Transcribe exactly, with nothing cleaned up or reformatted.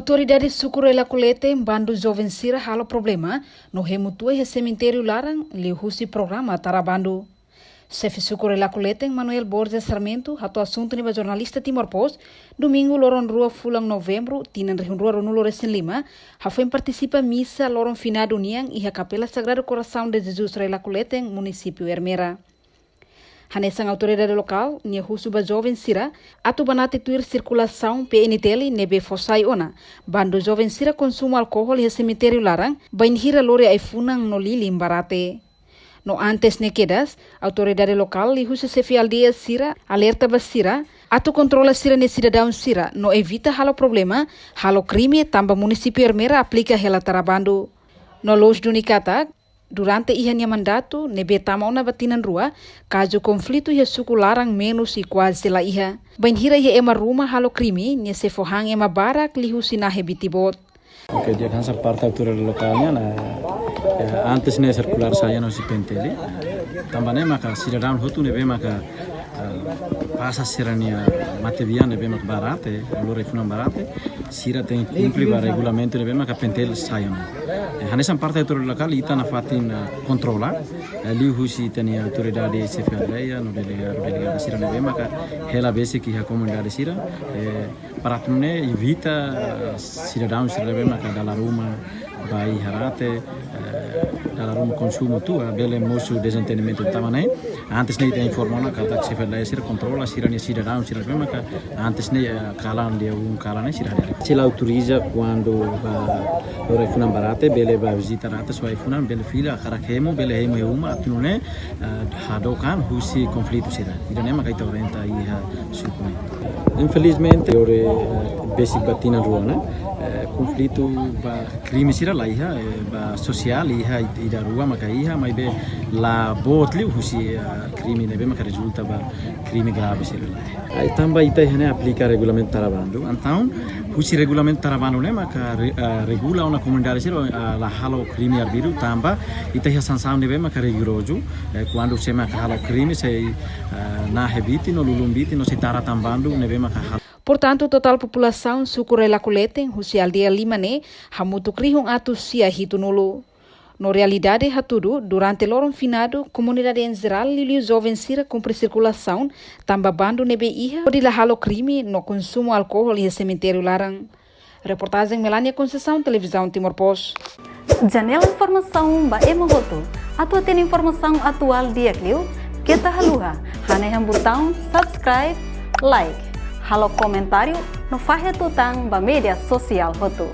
Autoridade suku Railaku Leten bandu joven sira halo problema no hemu tua iha semitériu laran liuhusi programa tara bandu. Xefe suku Railaku Leten, Manuel Borges Sarmento, hato'o asuntu ne'e ba jornalista Timor Post, Domingu loron rua fulan Novembru, tinan rihun rua ruanulu resin lima, hafoin partisipa misa loron finadu nian iha Kapela Sagrado Coração de Jesus Railaku Leten, munisípiu Ermera. Hanesan autoridade lokál, nia husu ba joven sira atu banati tuir sirkulasaun P N T L ne'ebé fó sai ona bandu joven sira konsumu alkohol iha semitériu laran, bainhira lori ai-funan no lilin ba rate. No antes ne'e kedas, autoridade lokál liuhusi xefe aldeia sira alerta ba sira atu kontrola sira-nia sidadaun sira no evita halo problema, halo krime, tanba munisípiu Ermera aplika hela tara bandu. No la'ós duni katak, durante iha nia mandatu ne'ebé tama ona ba tinan rua, kazu konflitu iha suku laran menus i kuaze la iha. Bainhira iha ema ruma halo krime, nia sei fó han ema barak liuhusi nahe biti boot. Oke, di'ak, hanesan parte autoridade lokál nian, eh, antes ne'e sirkulár sai ona husi P N T L. Tanba ne'e maka sidadaun hotu ne'ebé maka, eh, pasa sira-nia matebian ne'ebé maka ba rate, lori ai-funan ba rate, sira tenke kumpre ba regulamentu ne'ebé maka P N T L sai ona. Eh, hanesan parte autoridade lokál ita nafatin, eh, kontrola, eh, liuhusi ita-nia autoridade xefe aldeia no delegadu, delegada sira ne'ebé maka hela besik iha komunidade sira, eh, para atu nune'e evita, eh, sidadaun sira ne'ebé maka dala ruma ba iha rate, eh, dala ruma konsumu tua, bele mosu dezentendimentu. Tanba ne'e, antes ne'e ita informa ona katak xefe aldeia sira kontrola sira-nia sidadaun sira ne'ebé maka antes ne'e, eh, kalan lia um kalan ne'e sira hadeer. Sira autoriza kuandu ba lori ai-funan ba rate, bele ba vizita rate, só ai-funan, bele fila, hakarak hemu, bele hemu iha uma, atu nune'e, eh, hadook an husi konflitu sira. Ida-ne'e maka ita orienta iha suku ne'e. Infelizmente, lori, eh, besik ba tinan rua ona, eh, konflitu ba krime sira la iha, eh, ba sosiál iha, ida rua maka iha, maibé la boot liu husi, eh, krime ne'ebé maka rezulta ba krime grave sira la iha. Ai, tanba ita iha ne'e aplika regulamentu tara bandu. Entaun, husi regulamentu tara bandu ne'e maka re-, eh, regula ona komunidade sira, eh, la halo krime arbiru tanba ita iha sansaun ne'ebé maka rigorozu, eh, kuandu sé maka halo krime, sei, eh, nahe biti no lulun biti no sei tara tan bandu ne'ebé maka halo. Portantu, totál populasaun suku Railaku Leten, husi aldeia lima ne'e, hamutuk rihun atus sia hitunulu. No realidade hatudu, durante loron finadu, komunidade em geral, liuliu joven sira kumpre sirkulasaun, tanba bandu ne'ebé iha, hodi la halo krime no konsumu alkohol iha semitériu laran. Reportajen Melania Conceição, Televizaun Timor Post. Janela informasaun ba ema hotu. Atu hatene informasaun atuál di'ak liu, keta haluha hanehan butaun subscribe, like, halo komentáriu no fahe tutan ba média sosiál hotu.